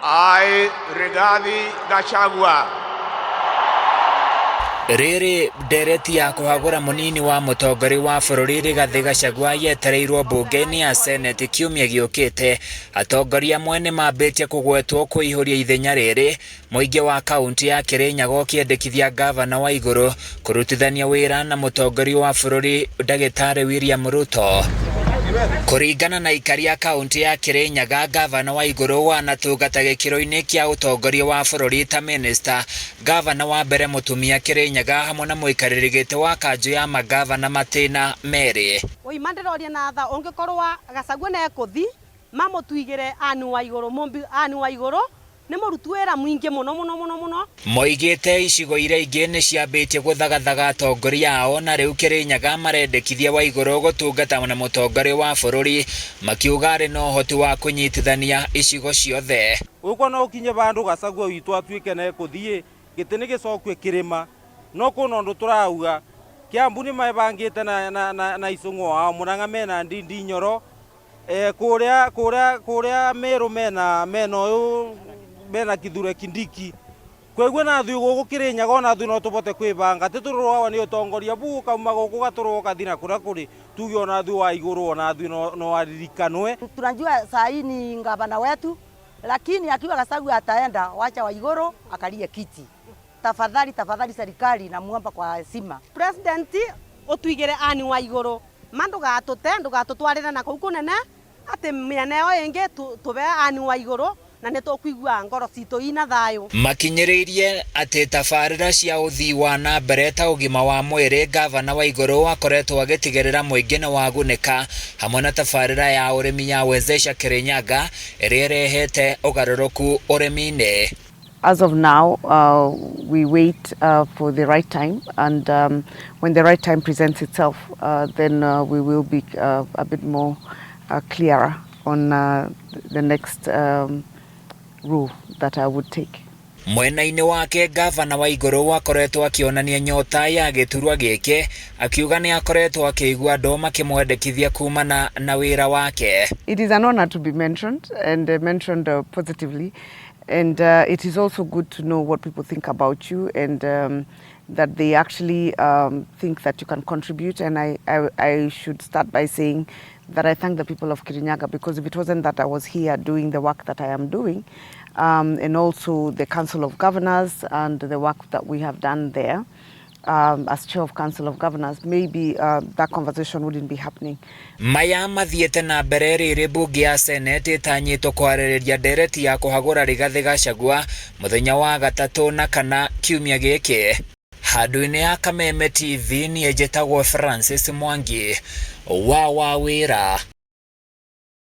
I, Rigathi Gachagua. Rĩrĩ ndereti ya kũhagũra mũnini wa mũtongoria wa bũrũri Rigathĩ Gachagua yetereirwo mbunge-inĩ ya Senate kiumia gĩũkĩte. Atongoria amwe nĩmambĩtie kũgwetwo kũihũria ithenya rĩrĩ, mũingĩ wa kaunti ya Kirinyaga ũkĩendekithia ngavana Waiguru kũrutithania wĩra na mũtongoria wa bũrũri Ndagĩtarĩ William Ruto. Kũringana na aikari a kaunti ya Kirinyaga, ngavana Waiguru wanatungata gĩkĩro-inĩ kĩa ũtongoria wa bũrũri ta minista, ngavana wa mbere mũtumia Kirinyaga hamwe na mũikarĩri gĩtĩ wa kanjũ ya mangavana matĩna merĩ. Ũima ndĩroria na tha ũngĩkorwa Gachagua nĩ ekũthi mamũtuigĩre Anne Waigũrũ mũmbi Anne Waigũrũ nĩ mũruti wĩra mwingĩ mũno mũno mũno mũno. Moigĩte icigo iria ingĩ nĩ ciambĩtie gũthagathaga atongoria ao na rĩu Kirinyaga marendekithia Waigũrũ gũtungata na mũtongoria wa bũrũri, makiuga arĩ na ũhoti wa kũnyitithania icigo ciothe. Gũkũ no ũkinye vandũ Gachagua witũ atuĩke nĩ ekũthiĩ gĩtĩ nĩ gĩcokue kĩrĩma, no kwĩna ũndũ tũrauga Kiambu nĩ mebangĩte na Icũng'wa wao, Murang'a mena Ndindi Nyoro, kũrĩa Meru mena ũyũ mena Kithure Kindiki. Koguo na ithuĩ gũkũ Kirinyaga ona ithuĩ no tũbote kwĩbanga, ti tũrũaga nĩ ũtongoria bu ũkauma gũkũ ũgatũrũa ũgathiĩ na kũrĩa kũrĩ, tuge ona ithuĩ wa igũrũ ona ithuĩ no aririkanwe. Tunajua saa hii ni gavana wetu, lakini akiwa Gachagua ataenda, wacha Waiguru akalie kiti. Tafadhali, tafadhali serikali namuomba kwa heshima. President ũtuigĩre Anne Waigũrũ ma ndũgatũte ndũgatũtwarĩre na kũu kũnene atĩ mĩena ĩyo ĩngĩ tũbe Anne Waigũrũ na nĩ tũkũigua ngoro citũ ina thayũ. Makinyĩrĩirie atĩ tabarĩra cia ũthii wa na mbere ta ũgima wa mwĩrĩ, ngavana Waigũrũ akoretwo agĩtigĩrĩra mũingĩ nĩ wagunĩka, hamwe na tabarĩra ya ũrĩmi ya Wezesha Kirinyaga ĩrĩa ĩrehete ũgarũrũku ũrĩmi-inĩ. As of now, we wait for the right time, and when the right time presents itself, then we will be a bit more clearer on the next role that I would take. Mwena-inĩ wake, ngavana Waigũrũ akoretwo akĩonania nyota ya gĩturwa gĩkĩ, akiuga nĩ akoretwo akĩigua andũ makĩmwendekithia kumana na wĩra wake. It is an honor to be mentioned and mentioned positively. And it is also good to know what people think about you and that they actually think that you can contribute. And I should start by saying that I thank the people of Kirinyaga, because if it wasn't that I was here doing the work that I am doing, and also the Council of Governors and the work that we have done there, as chair of Council of Governors, maybe that conversation wouldn't be happening. Maya mathiĩte na mbere rĩrĩ mbunge ya Senate ĩtanyĩtwo kwarĩrĩria ndereti ya kũhagũra Rigathĩ Gachagua mũthenya wa gatatũ na kana kiumia gĩkĩ. Handũ-inĩ ya Kameme TV, niĩ njĩtagwo Francis Mwangi wa Wawĩra.